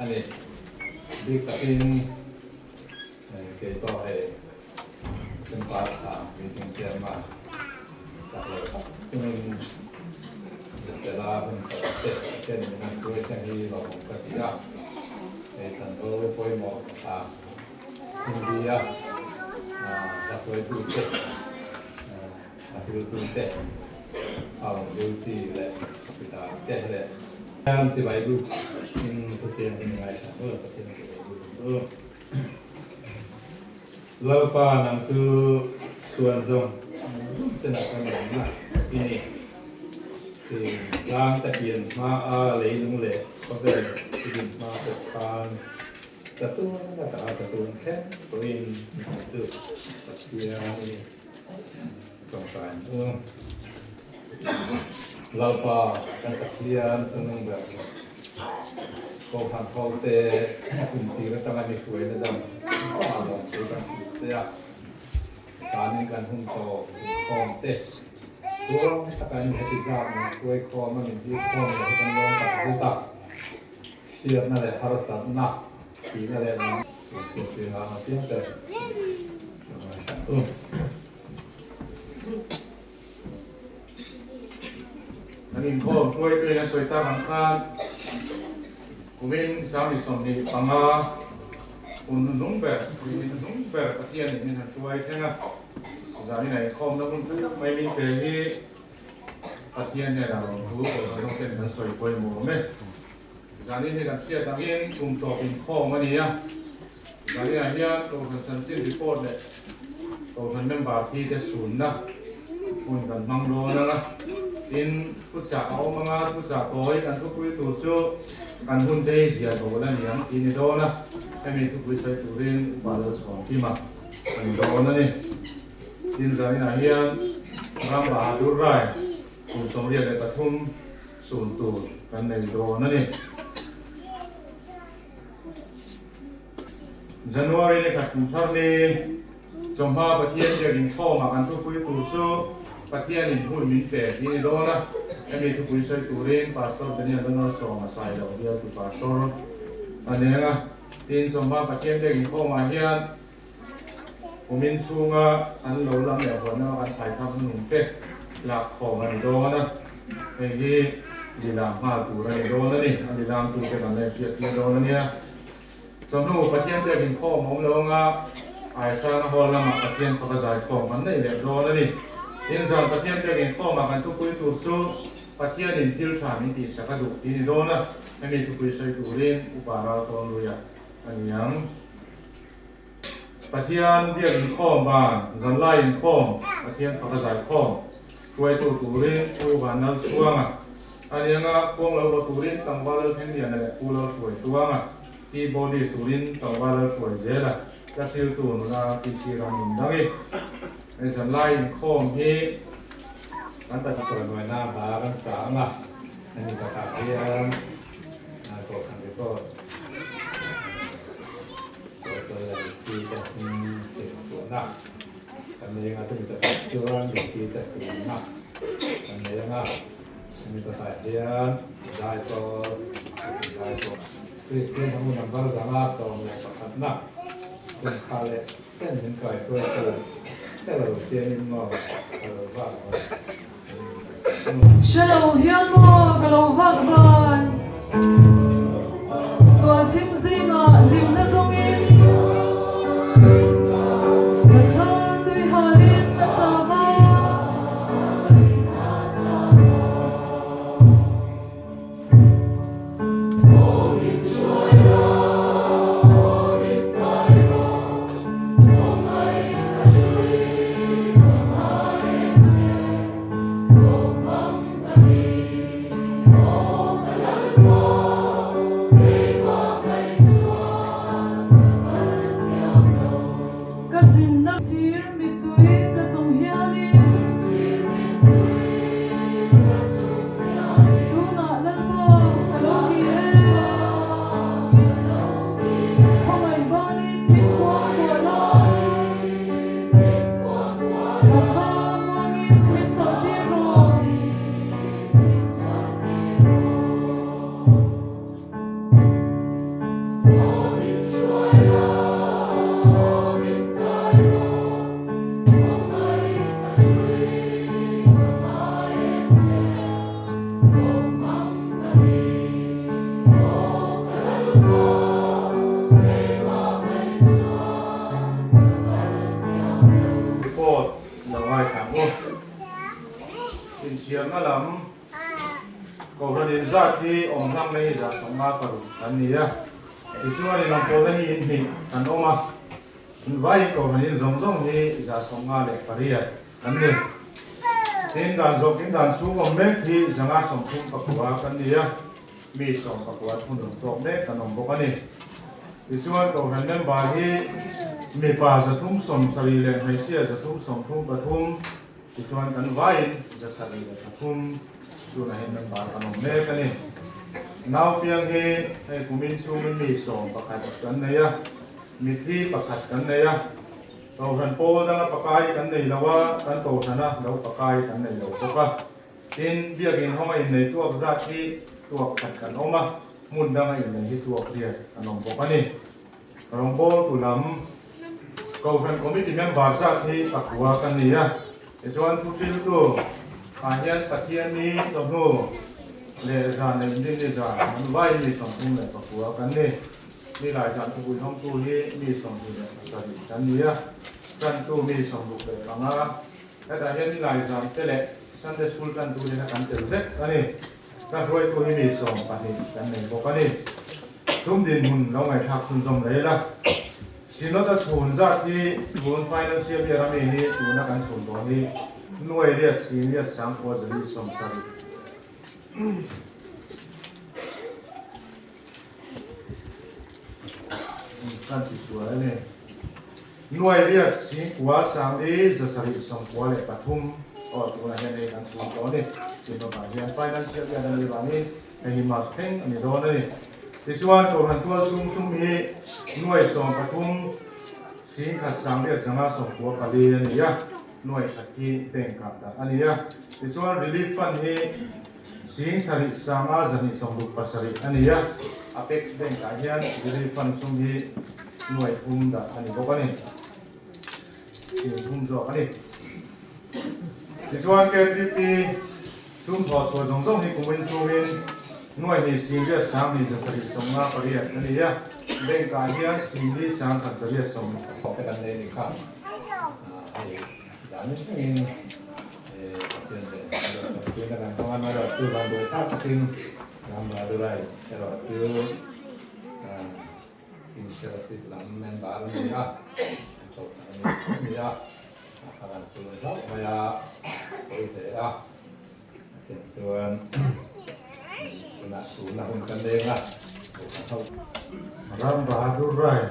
a ni. Bik takin kei pawh hei Simpa thla meeting chairman chak lo tak chungin Zirtela hun tawp te Pathian in han hruai thleng hi lawmawm ka ti a, hei chanvo pawimawh thla Hindi a hla hruaitu te, hla hriltu te, Aung duty leh hospital te leh. Pathian chibai lut in thutiang hi ngaithla ber Pathian chibai lut ang u. Lalpa nang chu chhuan zawng zawng ten a kan awmna i ni. Thin tlang te pian hma a leilung leh khawvel i din hma pawh khan chatuan a ta chatuan thleng pawhin nang chu Pathian i ni. Tawngtai ang u. Lalpa kan Pathian chungnung ber Kohhran ho te kum tir atanga mi hruaina dam a lawm thu kan hmuh te a, tanin kan hun tawp inkhawm te tuang takin heti zat min hruai khawm a min hip khawm leh hi kan lawm tak zet a, chhiatna leh harsatna tihna leh lam chhuah tir ang apiang te ka ngaithla ang u. Kan inkhawm hruaituin a sawi tak ang khan kumin 2025 hun hnuhnung ber, ni hnuhnung ber Pathianin min han hruai thleng a, zanin a inkhawmna hun tha tak mai min pe hi Pathian hnenah lawmthu Kohhran hoten kan sawi pawimawh awm e. Zanin hi kan hriat angin kum tawp inkhawm a ni a, zaninah hian Kohhran chanchin report leh Kohhran member thi te sunna hun kan hmang dawn ang a, tin thuchah a awm ang a, thuchah tawi kan thupui tur chu kan hun te hi zia dawl a ni ang tih a ni dawn a, hemi thupui sawi turin upa Lalchhuangkima a ni dawn a ni. Tin zaninah hian Ram Bahadur Rai kum 73 sun tur kan nei dawn a ni. January ni khat kum thar ni chawhma Pathian biak inkhawmah kan thupui tur chu Pathianin hun min pe tih a ni dawn a, hemi thupui sawi turin Pastor Daniel Lalmalsawma Sailo bialtu Pastor a neng a. Tin, chawhma Pathian biak inkhawmah hian Kumin chhunga an lo lam leh huanna kan thlai thar hnung te lak khawm a ni dawn a, hei hi lilam nghal tur a ni dawn a ni, a lilam tu te kan la inhriat tir dawn a nia. Chawhnu Pathian biak inkhawm a awm lo anga Aihrana hall lamah Pathian faka zaikhawm kan neih leh dawn a ni. Tin zan Pathian biak inkhawmah kan thupui tur chu Pathianin thil tha min tihsak a duh tih a ni dawn a, hemi thupui sawi turin Upa Raltawnluia a ni ang. Pathian biak inkhawm ban, zanlai inkhawm, Pathian faka zaikhawm hruaitu turin Pu Vanlal Chhuanga, a rianga khuang lo vaw turin Tlangval Lalthengliana leh Pu Lalhruaituanga, keyboardist turin Tlangval Lalhruaizela, hla hriltu nula PC Ramnundangi. Hei zanlai inkhawm hi kan Pathian chawimawinak hla kan sa ang a, hemi bakah hian Kohhran record. Hre lo hian maw ka lo vak vai Sual thim zingah hlimna zawngin Ka thla tui halin ka chau a. Report lo ngaithla ang u. Inchhiarna lam Kohhran inzat hi awm hlang na hi 56 kan ni a. Tichuan inawmpawlna hi inhnih kan awm a. Invaiin Kohhran in zawng zawng hi 58 kan ni. Tin, dan zawkin dan chhung awm mek hi 539 kan ni a. Mi 19 thunun tawk mek kan awm bawk a ni. Tichuan Kohhran member hi mipa 370 leh hmeichhia 333, tichuan kan vaiin 703 tunah hian member kan awm mek a ni. Nau piang hi hei kumin chhungin mi 11 kan nei a, mithi pakhat kan nei a. Kohhran pawl danga pakai kan nei lo a, kan Kohhrana lo pakai kan nei lo bawk a. Tin, biakin hawnga innei tuak zat hi tuak khat kan awm a, hmun danga innei hi tuak riat an awm bawk a ni. Rawngbawltu lam Kohhran Committee member zat hi pakua kan ni a, tichuan thuhriltu ah hian Pathianni chawhnu leh zan leh inrinni zan an vaiin mi 39 kan ni. Nilai zan thupui hawngtu hi mi 27 kan ni a, tantu mi 65. Hetah hian nilai zan te leh Sunday School tan tur hian a kan tel vek a ni. Ka hruaitu hi mi 12 kan nei bawk a ni. Chhum dinhmun lo ngaihthlak chhunzawm leh ila. Synod a chhun zat hi tun financial year a mi hi tuna kan chhun tawh hi nuai riat sing riat sangkua zali 70. Kan ti sual a ni. Nuai riat singkua sangli 793 aw tunah hian hei kan chhung tawh a ni. Synod-ah hian financial hian a ni vangin hei hi March thleng a ni dawn a ni. Tichuan Kohhran tual sum sum hi nuai 13 singkhat sangriat 594 a ni a, nuai khat hi bank-ah dah a ni a. Tichuan Relief Fund hi 7 sanga 267 a ni a, Apex Bank-ah hian Relief Fund sum hi nuai thum dah a ni bawk a ni. Sing thum zawk a ni. Tichuan KTP sum thawh chhuah zawng zawng hi kumin chhungin nuai hnih sing riat sang hnih 758 a ni a, Bank-ah hian sing li sang khat zariat sawm. Te kan nei ni kha hei dan thlengin Pathian leh Pathian a kan hmang a, amaherawh chu vanduai thlak takin Ram Radurai erawh chu Insurance lam member a ni a, an chawlh tak a ni a, a kan chhun hlauh mai a, pawi hle a, Pathian chuan tunah chhunna hun kan leng a, kan ho. Ram Bahadur Rai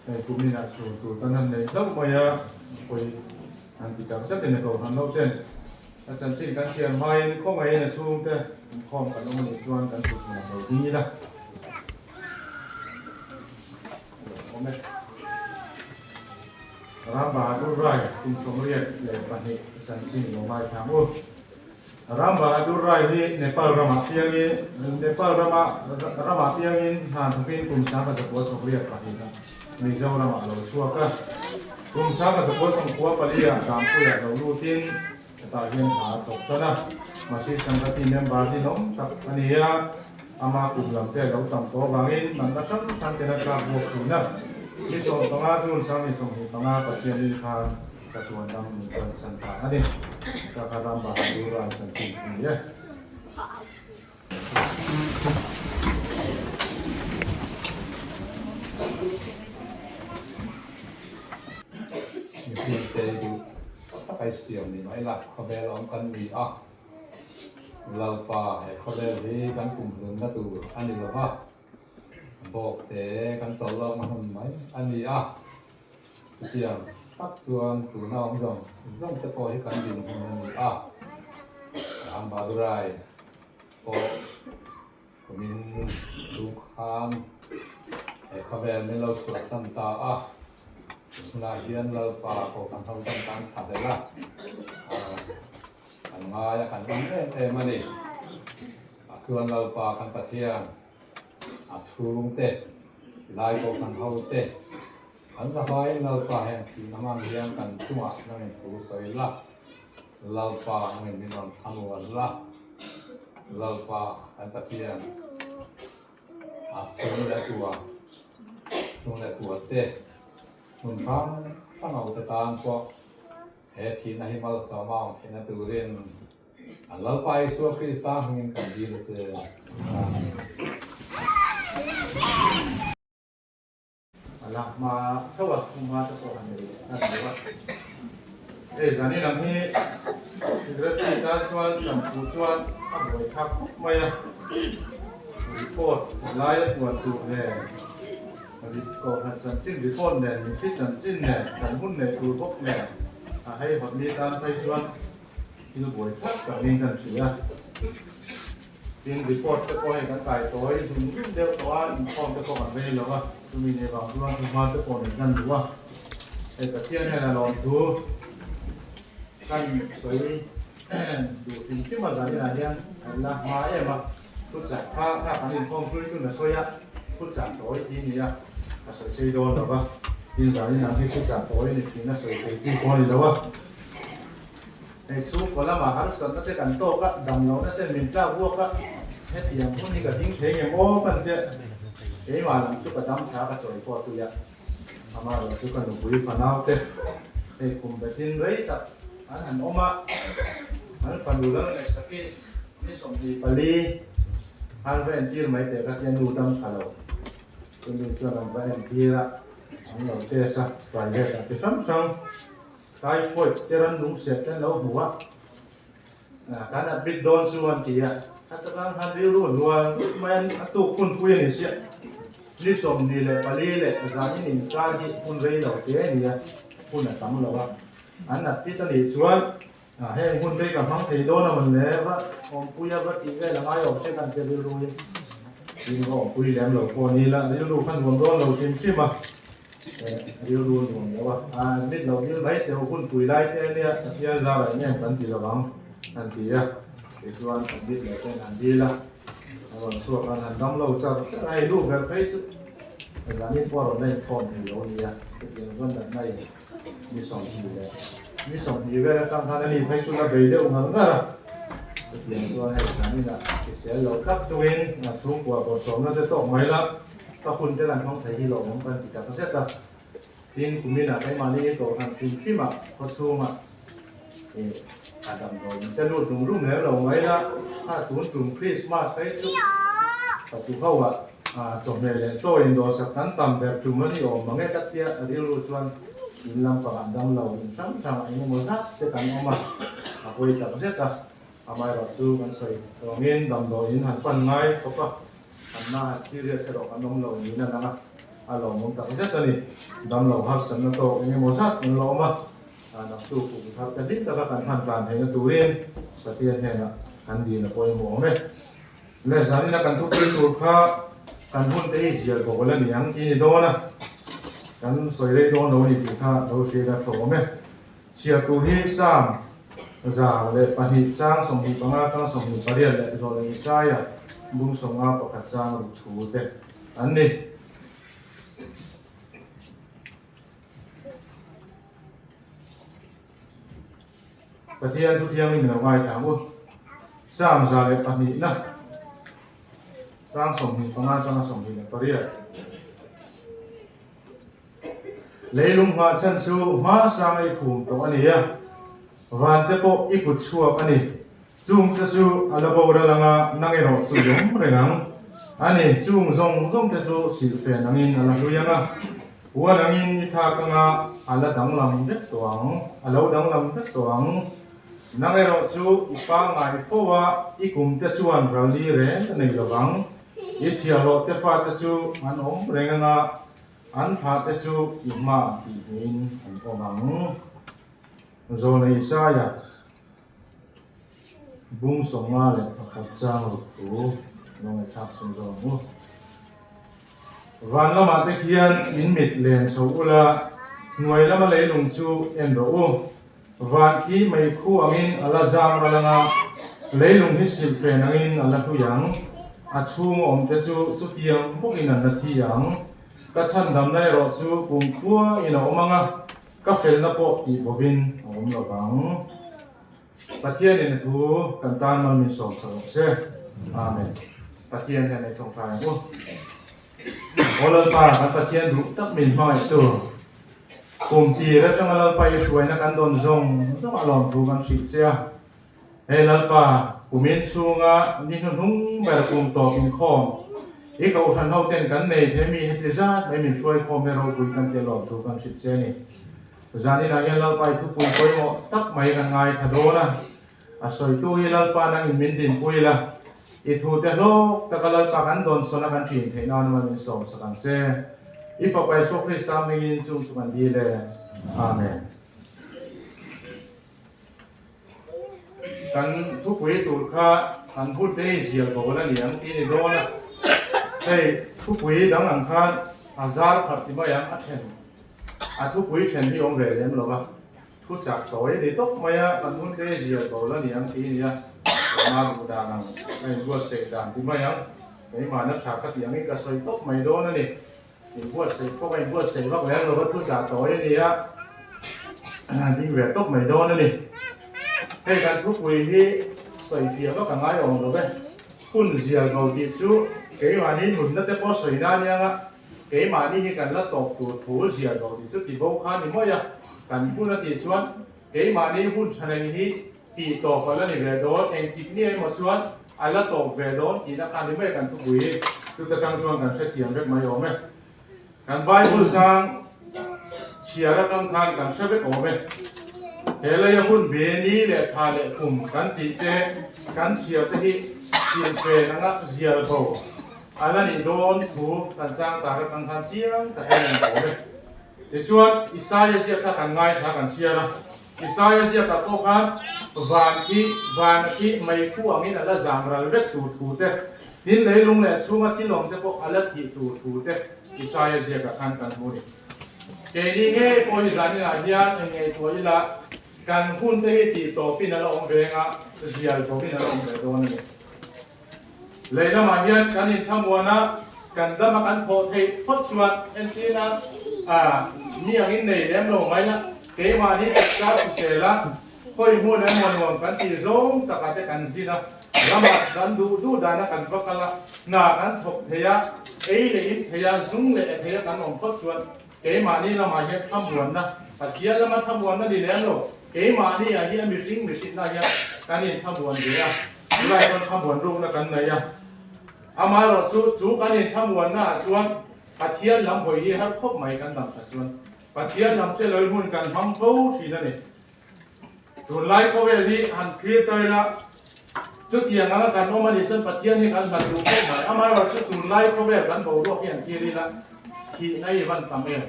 hei kuminah chhun tur kan han nei hlauh mai a, pawi an ti tak zetin a kohhran lo chen. A chanchin kan siam hmain khawngaihin a chhungte inkhawm kan awm anih chuan kan thut hmun a lo ding ila. Awm e. Ram Bahadur Rai kum 82 chanchin lo ngaithla ang u. Ram Bahadur Rai hi Nepal ramah piangin Nepal rama ramah piangin hna thawkin kum 1982 ah Mizoramah a lo chhuak a. Kum 1994 ah Dampuiah lo lutin hetah hian hna a thawk tan a. Masih Sangati member hi lawm tak a ni a, ama kum lam te a lo tam tawh avangin natna hrang hrang ten a tlak buak thin a. Ni 15 June 2025 Pathianin khan chatuan ram min kalsan ta a ni. Chaka Ram Bahadur Rai chanchin a ni e. Mihringte duh tak a siam ni mai la, khawvel awm kan ni a, Lalpa he khawvel hi kan kumhlunna tur a ni lova, bawkte kan chawlh lawkna hmun mai a ni a, chutiang tak chuan tuna awm zawng zawng te pawh hi kan dinhmun a ni a, Ram Bahadurai pawh kumin chung khan he khawvel min lo chhuahsan ta a, tunah hian Lalpa pawh kan ho tan tan tha hlel a, kan ngai a kan awm em em a ni. A chuan Lalpa kan Pathian a chhungte lai pawh kan ho te kan zavaiin Lalpa heng thihna hman hian kan chungah nangin thu sawi la, Lalpa nangin min rawn thlamuan la, Lalpa kan Pathian. A chhung leh kua, chhung leh kua te hmun hrang hrang a ute tan pawh he thihna hi malsawm a awm theihna turin an Lalpa Isua Krista hmingin kan dil a che. Amen. A la hma theuh a, hmu hma te pawh han nei a ni lo a. Hei zani lam hi secretary tan chuan shampoo chuan a buai thlak khawp mai a, report laia puan tur nen, kohhran chanchin report nen, mitthi chanchin nen, kan hun nei tur bawk nen a hei hawt ni tan phei chuan thil buai thlak tak niin kan hria. Tin, report te pawh hei kan kai tawi zum zum deuh tawh a, inkhawm te pawh kan rei lo a, chumi nei vang chuan thuhma te pawh nei hlan duh a. Hei Pathian hian a lawmthu kan sawi duh hrim hrim a, zaninah hian an la hma em a, thuchah kha kha kan inkhawm hlui chu na sawi a, thuchah tawi ti a ni a, a sawi sei dawn lo va, tin zaninah hi thuchah tawi a ni thin a, sawi sei chi pawh a ni lo a. Hei chhungkaw lamah harsatna te kan tawk a, damlohna ten min tlak ruak a, hetiang hun hi ka ding thei ngem aw kan tia, keimah lam chu ka dam tha ka chawi pawh tui a, amaherawh chu ka nupui fanau te hei kum betin rei tak an han awm a, an fanu lal ngaihsaki ni 24 han va entir mai teh ka tia nu dam tha lo, chu nu chuan an va entir a, an lo test a, private ah ti hrang hrang. Typhoid te rannung seh te an lo hmu a, kan admit dawn chu an ti a, kha chakang khan rilru hnual ngawt mai an a tuk hunpui a ni sia, ni 24 leh zanin inkar hi hun rei lo te a ni a, hun a tam lo a, an admit a nih chuan heng hun te hi ka hmang thei dawn a mawn le, va awmpui a va tih vel a ngai awm se kan ti rilru in. Tin ka awmpui lem lo pawh ni la, rilru kha nuam dawn lo hrim hrim a, rilru nuam lo a, a admit lo dil mai teh u, hun pui lai te ania Pathian zar ah eng kan ti lo ang han ti a, tichuan admit lo ten han dil a, a rawn chhuak an han dam lo char char a, hei lu ber phei chu zanin pawh a rawn la inkhawm thei lo ania, chutiang chuan natna in ni 20 leh ni 20 vel atang khan ani phei chu la bei deuh ngar ngar a, chutiang chuan hei zaninah hrisel lo tlat chungin a chhungkua bawrhsawmna te tawk mai la, ka hun te lan hmang thei hi lawmawm kan ti tak zet a, tin kuminah keimahni kohhran hrim hrimah khawchhungah ih a damdawi in te lut rum rum lem lo mai la, kha tun tum Christmas phei chu ka tu ho ah chawhmeh leh chaw in dawhsak kan tam ber tum a ni awm mange ka tia rilru chuan in lampangah damlo in hrang hrang eng emaw zat te kan awm a, a pawi tak zet a, amaherawh chu kan sawi tawngin damdawi in han pan ngai khawp a, an na han serious erawh kan awm lo niin a lang a, a lawmawm tak zet a ni, damlo harsatna tawk eng emaw zat kan la awm a. Nangtu kum thar te hlim taka kan hman tlan theihna turin Pathian hnenah kan dil a pawimawh awm e. Le zanina kan thupui tur kha kan hun te hi zial bawk la ni ang tih ni dawn a, kan sawi rei dawn lo a ni tih kha lo hriat a tha awm e. Chhiar tur hi Psalm 102 chang 25 atanga 28 leh zawh leh Isaia bung 51 chang ruk thu te an ni. Pathian thu thiangin min lo ngaithla ang u. Psalm 102 na chang 25 atanga 28. Leilung nghah chhan chu hmasang a i phum tawh a ni a, van te pawh i kut chhuak a ni. Chung te chu a la boral anga nang erawh chu i awm reng ang a ni. Chung zawng zawng te chu silhfen angin a la hlui ang a, huan angin i thlak anga a la danglam vek tawh ang, a lo danglam vek tawh ang. Nang erawh chu i pangngai fo a, i kum te chuan ralli reng a nei lovang. I chhiahhlawh te fate chu an awm reng anga an thlah te chu i hmaah tihhnihin an awm ang. Zawlnei Isaia. Bung 51 chang ruk thu lo ngaihthlak chhung zawk ang u. Van lamah te khian in mit len chho ula, hnuai lama leilung chu en rawh u. Van khi meikhu angin a la zam ral anga, leilung hi silhfen angin a la hlui ang. A chhung a awm te chu chutiang bawkin an la thi ang. Ka chhandamna erawh chu kumkhua in a awm anga, Ka felna pawh tih bawkin a awm lo vang. Pathianin a thu kan tan mal min sawm sa rawh se. Amen. Pathian hian ei thawngthai ang u. Aw Lalpa, kan Pathian duh tak min hmangaihtu, kum tir atanga Lalpa i hruaina kan dawn zawng zawng a lawmthu kan hrilh che a. Hei Lalpa, kumin chhunga ni hnuhnung ber kum tawp inkhawm i kohhran hoten kan nei thei mi heti zat mai min hruaikhawm hi ropui kan tia lawmthu kan hrilh che a ni. Zaninah hian Lalpa i thupui pawimawh tak mai kan ngaithla dawn a. A sawitu hi Lalpa nangin min dinpui la, i thute hlawk taka Lalpa kan dawnsawn a kan ṭin theih nan a min sawmsak ang che. I Fapa Isua Krista hmingin chung chu kan dil e. Amen. Kan thupui tur kha kan hun te hi zial bo la ni ang tih a ni dawn a. Hei thupui dang ang khan a zar pharh ti mai ang a then a thupui then hi awm ve lem lo va. Thu chak tawi ni tawp mai a, kan hun te zial bo la ni ang tih a ni a, keimah duh dan ang ka inbuatsaih dan ti mai ang, keimahna tha ka tih angin ka sawi tawp mai dawn a ni. Inbuatsaih pawh ka inbuatsaih vak lem lo va, thu chah tawi a ni a, ding ve tawp mai dawn a ni. Hei kan thupui hi sawi fiah vak a ngai awm lo ve, hun zial bo tih chu keimahni nunna te pawh sawi na aniang a, Keimahni hi kan la tawp tur thu ziah lo tih chu ti bo kha ni mai a, kan hun a tih chuan keimahni hun tha reng hi tih tawp a la ni ve dawn, engtik ni emaw chuan a la tawp ve dawn tihna kha ni mai kan thupui hi chuta tang chuan kan hrethiam vek mai awm e. Kan Bible chang chhiar atang khan kan hre vek awm e. He leia hun ve ni leh tha leh kum kan tih te kan chhiar te hi chhilhfen anga zial bo A la nih dawn thu kan chang tak atang khan chiang takin a inawm e. Tichuan, Isaia ziak kha kan ngaithla kan chhiar a. Isaia ziakah pawh khan van khi, vana khi meikhu angin a la zam ral vek tur thu te, tin leilung leh chhunga thil awm te pawh a la thih tur thu te Isaia ziakah khan kan hmu a ni. Keini ngei pawh hi zaninah hian eng ngaihtuah ila kan hun te hi tih tawpin a la awm ve anga zial bawkin a la awm ve dawn a ni. Lei lamah hian kan inthamuan a, kan dam a kan thawh theih phawt chuan entirna mi angin nei lem lo mai la, keimahni taksa hrisel a, khawi hmun emaw nuam kan tih zawng takah te kan zin a, ramah kan duh duh dana kan va kal a, hna kan thawk thei a, ei leh in thei a, zung leh e thei a kan awm phawt chuan keimahni lamah hian thamuanna, Pathian lama thamuanna ni lem lo, keimahni ah hi a mihring mihrinna hian kan inthamuan ve a. Tunlai chuan thamuan rukna kan nei a, amaherawh chu chu kan inthamuanna ah chuan Pathian lam hawi hi har khawp mai kan dam that chuan Pathian lam che loi hmun kan hmang fo thin a ni. Tunlai khawvel hi han clear ta ila, chutiang anga kan awm a nih chuan Pathian hi kan hlat duh khawp mai, amaherawh chu tunlai khawvel kan boruak hi han clear ila thihna hi van tam em.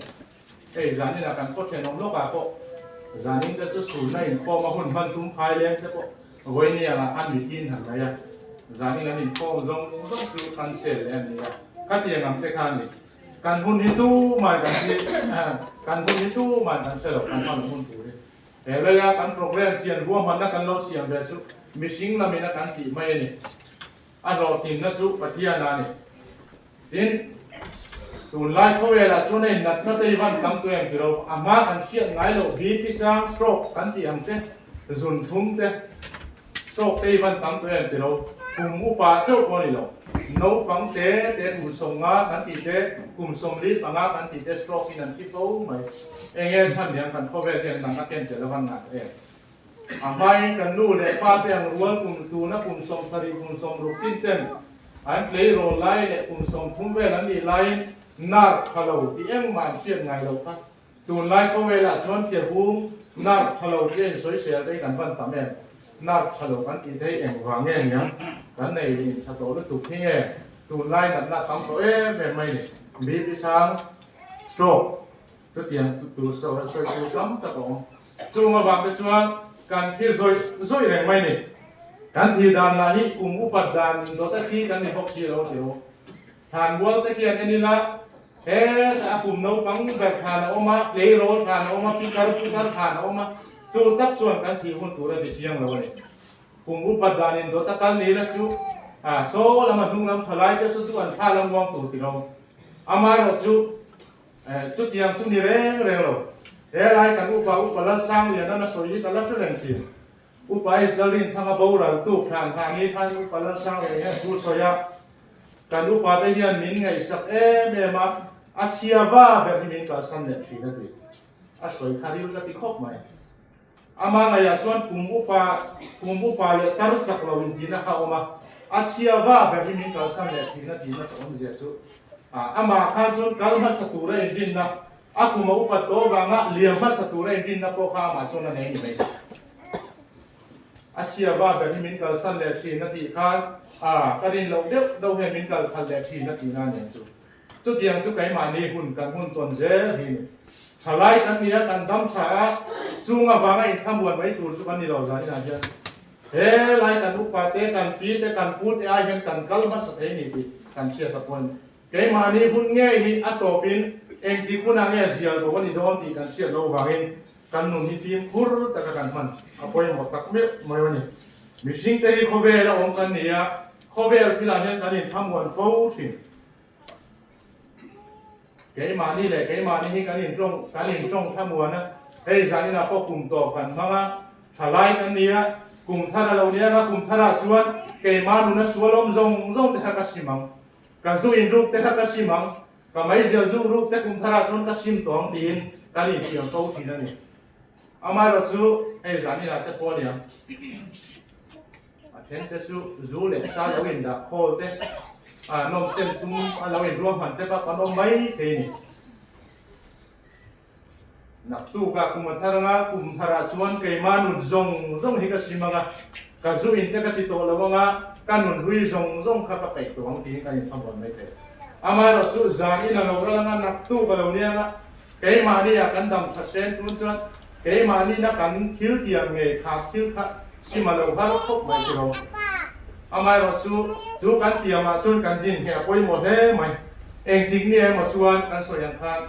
Hei zaninah kan khaw thenawm lawkah pawh zanin te chu chhunna inkhawm a hun hman tum phai leng te pawh vawinia ah khan mitin han mai a, zanin an inkhawm zawng zawng chu kan sel leh a ni a, khatiang ang te kha a ni. Kan hun hi tumah kan hre kan hun hi tumah kan hre lo kan hman hun tur hi. He laia kan program chian ruahmanna kan lo siam ve chu mihring lamina kan tih mai a ni. A hlawhtlinna chu Pathian a ni. Tin, tunlai khawvelah chuan hei natna te hi van tam tawh em tilo, a hma kan hriat ngai loh BP sang, stroke kan tih ang te, zun thum te, stroke te hi van tam tawh em tilo, kum upa chauh pawh a ni lo, naupang te te kum 50 kan tih te, kum 45 kan tih te stroke in an thi fo mai. Enge chhan niang kan khawvel hian nang a ken tel a van ngai em? A hmain kan nu leh pa te ang rual kum tuna kum 70 kum 60 tin ten an tleirawl lai leh kum 30 vel an nih laiin nar tha lo tih engmah an hriat ngai lo kha. Tunlai khawvelah chuan ke hung nar tha lo tih a insawisel te hi kan van tam em? Nar tha lo kan tih te hi engvang nge niang? Kan nei in tha tawh lutuk hi nge tunlai natna a tam tawh em em mai ni. BP sang, stroke, chutiang tur sawi tur tam tak a awm. Chung avang te chuan kan thi zawih zawih reng mai ni. Kan thi dan lah hi kum upat dan in dawt a thi kan ni bawk si lo ti ho. Thlan mual te khian en ila hetah a kum naupang ber thlan a awm a, tleirawl thlan a awm a, pitar putar thlan a awm a, chu tak chuan kan thih hun tur a ti chiang lo a ni. Kum upat dan in dawt a kal ni ila chu a saw lama hnung lam tha lai te saw chu an thla lam uang tur ti lo. Amaherawh chu Chutiang chu ni reng reng lo. He lai kan upa Upa Lalsangliana na sawi hi ka la hre reng thin. Upa Israel Rinthanga boral tuk hlan hlan ni khan Upa Lalsangliana hian thu sawi a. Kan upate hian min ngaihsak em em a, a chhia va ber hi min kalsan leh thin a ti. A sawi kha ril ka ti khawp mai. Ama ngaihah chuan kum upa kum upa leh tar chak lo intihna kha a awm a, a chhia va ber hi min kalsan leh thin a tihna chu awmzia chu amah khan chuan kal hmasa tura inrinna, a kum a upat tawh avanga liam hmasa tura inrinna pawh kha amah chuan a nei ni mai. A chhia va ber hi min kalsan leh thin a tih khan a ka rin loh deuh deuh hian min kal khalh leh thin a tihna nen chu. Chutiang chu keimahni hun kan hun chawn zel hi ni. Thalai kan ni a, kan dam tha a, chung avanga inthlamuan mai tur chu kan ni lo zan inah hian he lai kan upa te, kan pi te, kan pu te ai hian kan kal hmasa thei ni tih kan hriat a pawn. Keimahni hun ngei hi a tawpin engtik hunah nge zial bo a ni dawn tih kan hriat loh vangin Kan nun hi fimkhur taka kan hman a pawimawh tak meuh mai a ni. Mihringte hi khawvel a awm kan ni a, khawvel thilah hian kan inthamuan fo thin. Keimahni leh keimahni hi kan intawng kan intawng thlamuan a, hei zaninah pawh kum tawp kan hmang a, thalai kan ni a, kum thar a lo ni ang a, kum tharah chuan keimah nuna sual awm zawng zawng te kha ka sim ang, ka zu inruk te kha ka sim ang, Ka meizial zu ruk te kum tharah chuan ka sim tawh ang tiin kan infiam fo thin a ni. Amaherawh chu hei zan inah te pawh a niang. A then te chu zu leh sa lo indah khawl te, a nawm chem tum a lo inruahman te bak an awm mai thei a ni. Naktukah kum a thar anga kum tharah chuan keimah nun zawng zawng hi ka sim anga, ka zu in te ka ti tawh lo anga, ka nun hlui zawng zawng kha ka peih tawh ang tiin kan inthamrawn mai thei. Amaherawh chu zan in a lo ral anga naktuk a lo ni anga, keimahni ah kan dam that ten tun chuan keimahni na kan thil tiang ngei kha thil kha sim a lo har khawp mai tiraw. Amaherawh chu chu kan tiamah chuan kan din hi a pawimawh hle mai. Engtik ni emaw chuan kan sawi ang khan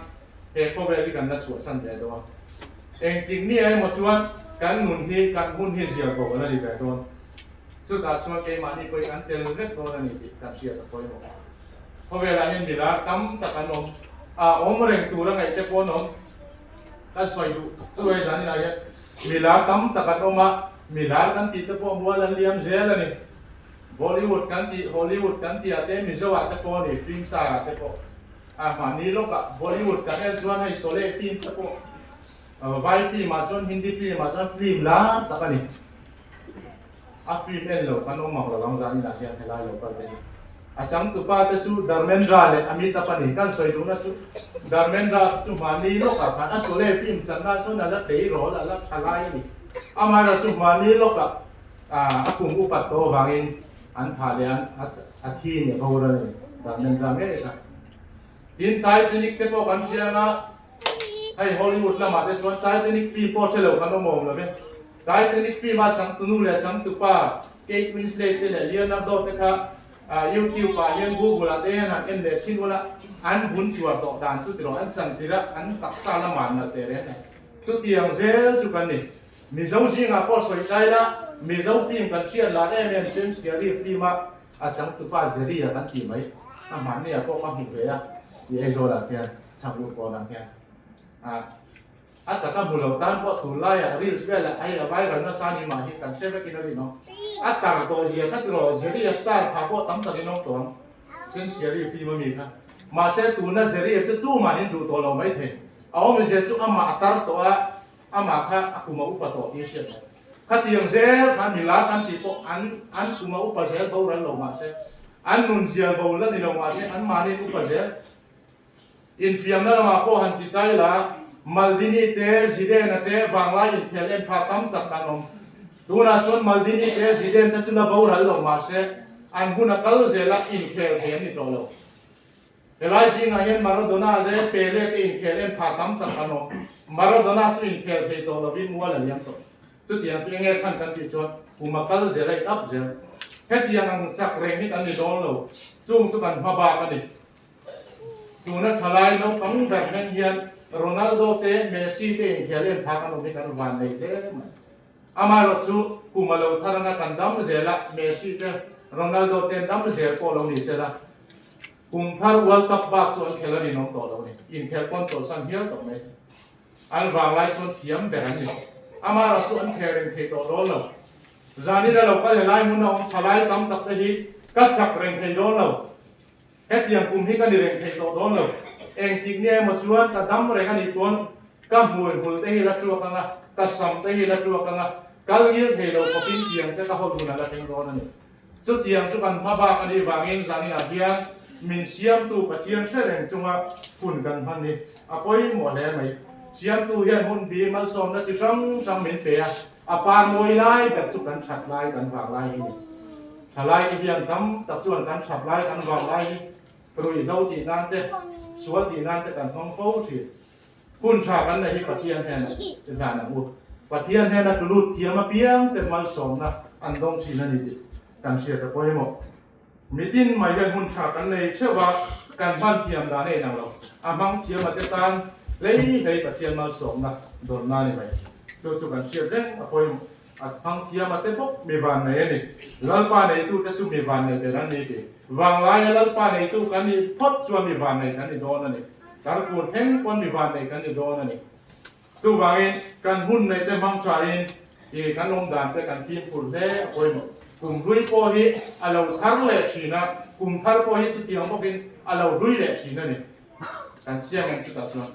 He khawvel hi kan la chhuahsan ve dawn. Engtik ni emaw chuan kan nun hi, kan hun hi zial bo a la ni ve dawn. Chutah chuan keimahni pawhin an tel vek dawn a ni tih kan hriat a pawimawh. Khawvelah hian milar tam tak an awm a, awm reng tur a ngaih te pawh an awm. Kan sawi duh chu hei zan inah hian milar tam tak an awm a, milar kan tih te pawh mual an liam zel a ni. Bollywood kan tih, Hollywood kan tih ah te, Mizo ah te pawh a ni, film star ah te pawh. A mahni lawkah Bollywood kan en chuan hei Sholay film te pawh vai film ah chuan Hindi film ah chuan film lar tak a ni. A film en lo kan awm ang lo ang zan inah hian helai lo kal te hi. A changtupa te chu Dharmendra leh Amitabh a ni. Kan sawi duhna chu Dharmendra chu mahni lawkah khan a Sholay film channa chuan a la tleirawl a la tha lai a ni. Amaherawh chu mahni lawkah a kum upat tawh avangin An thah leh an a thi nih boral a ni. Dharmendra ngei kha. Tin, Titanic te pawh kan hria anga, hei Hollywood lamah te chuan Titanic film pawh hre lo kan awm awm lo ve. Titanic film a changtunu leh changtupa Kate Winslet te leh Leonardo te kha YouTube ah hian Google ah te hian han en leh chhin ula, an vun chuar tawh dan chu tiraw an chantir a, an taksa lamah an nalh teh reng e. Chutiang zel chu kan ni. Mizo zingah pawh sawi tlai la, Mizo film kan hriat lah em em Sam Siari film a a changtupa Jerry-a kan tih mai. A hmanni ah pawh ka hmu ve a, i Aizawlah khian, chhaklut kawnah khian. A a taka hmu lo tan pawh tunlaiah reels velah hei a viral nasa ni mah hi kan hre vekin a rinawm. A tar tawh zia kha tiraw Jerry-a star pha pawh tam takin awm tawh ang Sam Siari film a mi kha. Mahse tuna Jerry-a chu tumahin duh tawh lo maithei. A awmzia chu amah a tar tawh a, amah kha a kum a upa tawh tih a hriat loh. Khatiang zel khan milar kan tih pawh an an kum a upa zel boral lo mahse, an nun zial bo la ni lo mahse an mahni an upa zel. Infiamna lamah pawh han ti tai la, Maldini te, Zidane-a te vanglai inkhel en pha tam tak an awm. Tunah chuan Maldini te, Zidane te chu la boral lo mahse, an hun a kal zel a, inkhel thei an ni tawh lo. Helai zingah hian Maradona leh Pele te inkhel en pha tam tak an awm. Maradona chu inkhel thei tawh lovin mual a liam tawh. Chutiang chu enge chhan kan tih chuan kum a kal zel a i up zel. Hetiang ang chak reng hi kan ni dawn lo. Chung chu kan hma bak a ni. Tuna thalai naupang ber hmeng hian Ronaldo te, Messi te inkhel en pha kan awm hi kan van nei hle mai. Amaherawh chu kum a lo thar anga kan dam zel a, Messi te, Ronaldo te dam zel pawh lo ni sela. Kum thar World Cup bak chu an khel a rinawm tawh lo a ni. Inkhel pawn chawlhsan hial tawh mai. An vanglai chuan thiam ber an ni. Amaherawh chu an khel reng thei tawh dawn lo. Zanin a lo kal helai hmun a awm thalai tam tak te hi ka chak reng thei dawn lo. Hetiang kum hi ka ni reng thei tawh dawn lo. Engtik nge emaw chuan ka dam reng a nih pawn ka hmui hmul te hi la tuak ang a, ka sam te hi la tuak ang a, kal ngil thei lo khawpin tiang te ka hawn hun a la thleng dawn a ni. Chutiang chu kan hma bak a nih vangin zaninah hian min siamtu Pathian hre reng chunga hun kan hman hi a pawimawh hle mai. Siamtu hian hun bi malsawmna chi hrang hrang min pe a, a par mawi lai ber chu kan that lai kan vang lai hi ni. Thalai te hian tam tak chuan kan that lai kan vang lai hi ruihhlo tih nan te, sual tih nan te kan hmang fo thin. Hun tha kan nei hi Pathian hnena i hlan ang u. Pathian hnena tlu lut thiam apiang te malsawmna an dawng thin a ni tih kan hriat a pawimawh. Mitin mai hian hun tha kan nei theuh a, kan hman thiam dan a inang lo. A hmang thiam a te tan hlei hlei Pathian malsawmna dawnna a ni mai. Chu chu kan hriat reng a pawimawh. A hmang thiam a te bawk mi van nei a ni. Lalpa neitu te chu mi van nei ber an ni ti. Vanglaia Lalpa neitu kan nih phawt chuan mi van nei kan ni dawn a ni. Tarkun thleng pawn mi van nei kan ni dawn a ni. Chuvangin kan hun neih te hmang thain i kan awm dan te kan fimkhur hle a pawimawh. Kum hlui pawh hi a lo thar leh thin a, kum thar pawh hi chutiang bawkin a lo hlui leh thin a ni. Kan chiang em chutah chuan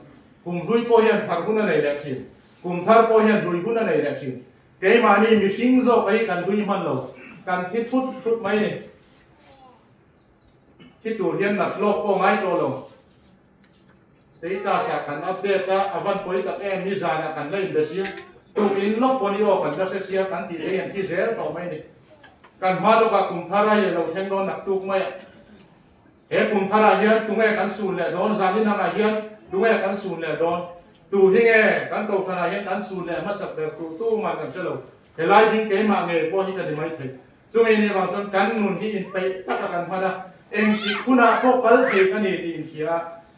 kum hlui pawh hian thar hun a nei leh thin. Kum thar pawh hian hlui hun a nei leh thin. Keimahni mihring zawk hi kan hlui hman lo, kan thi thut thut mai ni. Thi tur hian nat lawk pawh ngai tawh lo. Status ah kan update a, a van pawi tak em, nizanah kan la inbe sia, tuk in lawk pawn i aw kan la hre sia kan tih te hian thi zel tawh mai ni. Kan hma lawkah kum thar a i lo thleng dawn nak tuk mai a. He kum tharah hian tunge kan sun leh dawn? Zan inangah hian tunge kan sun leh dawn? Tu hi nge kan kohhranah hian kan sun leh hmasak ber tur tuman kan hre lo. Helai ding keimah ngei pawh hi ka ni mai thei. Chumi ni vang chuan kan nun hi inpeih taka kan hman a, engtik hunah pawh kal thei ka ni tih inhria a,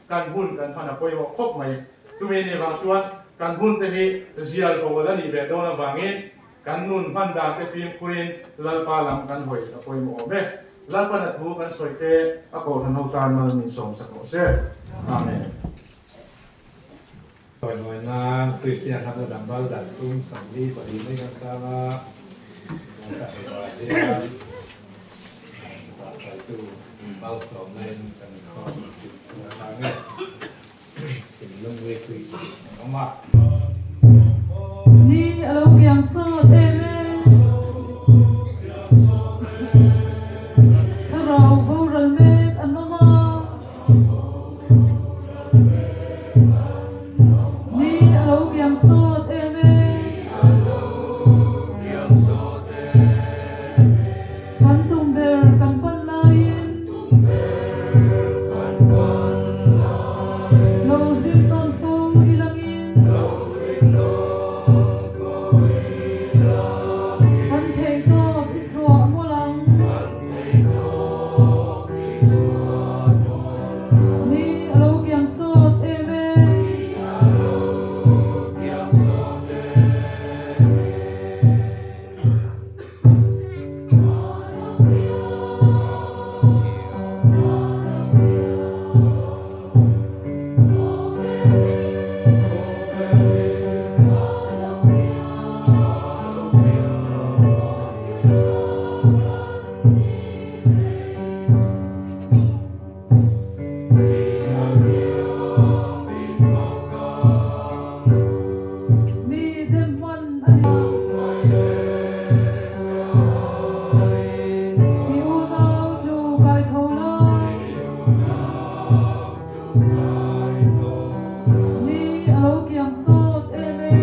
kan hun kan hman a pawimawh khawp mai. Chumi ni vang chuan kan hun te hi zial bo la nih ve dawn avangin kan nun hman dan te fimkhurin Lalpa lam kan hawi a pawimawh awm e. Lalpan a thu kan sawi te a kohhran ho tan mal min sawm sak rawh se. Amen. Sawi mawi nan Kristian hna dang bal dan tum 42 mai kan sang a, kan sa hei ah hian zah sai chu malsawmna in kan inkhawm tih a chang e. Thinlung weekly an awm a. Ni a lo kiang sawt em e. Thlarau boral mek an awm a. Ni a lo kiang sawt em e. Kan tum ber kan pan laiin. Lo hlim tawn fo i langin. Kan theih tawp i chhuah mawlh ang. Ni a lo kiang sawt em e. Mi dem hman a ni. I unau chu kai tho la. Ni a lo kiang sawt em e.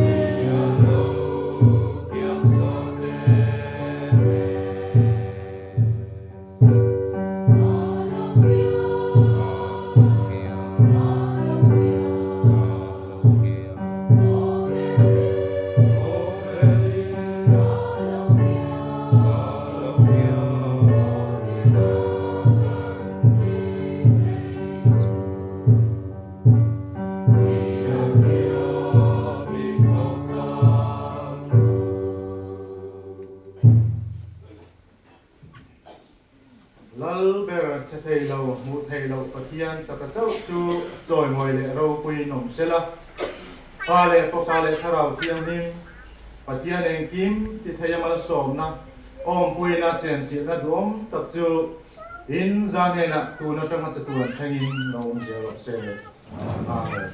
Lal ber che thei lo, hmuh theih loh Pathian taka chauh chu chawimawi leh ropuiin awm se la. Pa leh Fapa leh Thlarau Thianghlim, Pathian engkim ti thei a malsawmna, awmpuina, chenchilhna duhawm tak chu. In za hnenah tun atanga chatuan thlengin lo awm zel rawh se. Amen.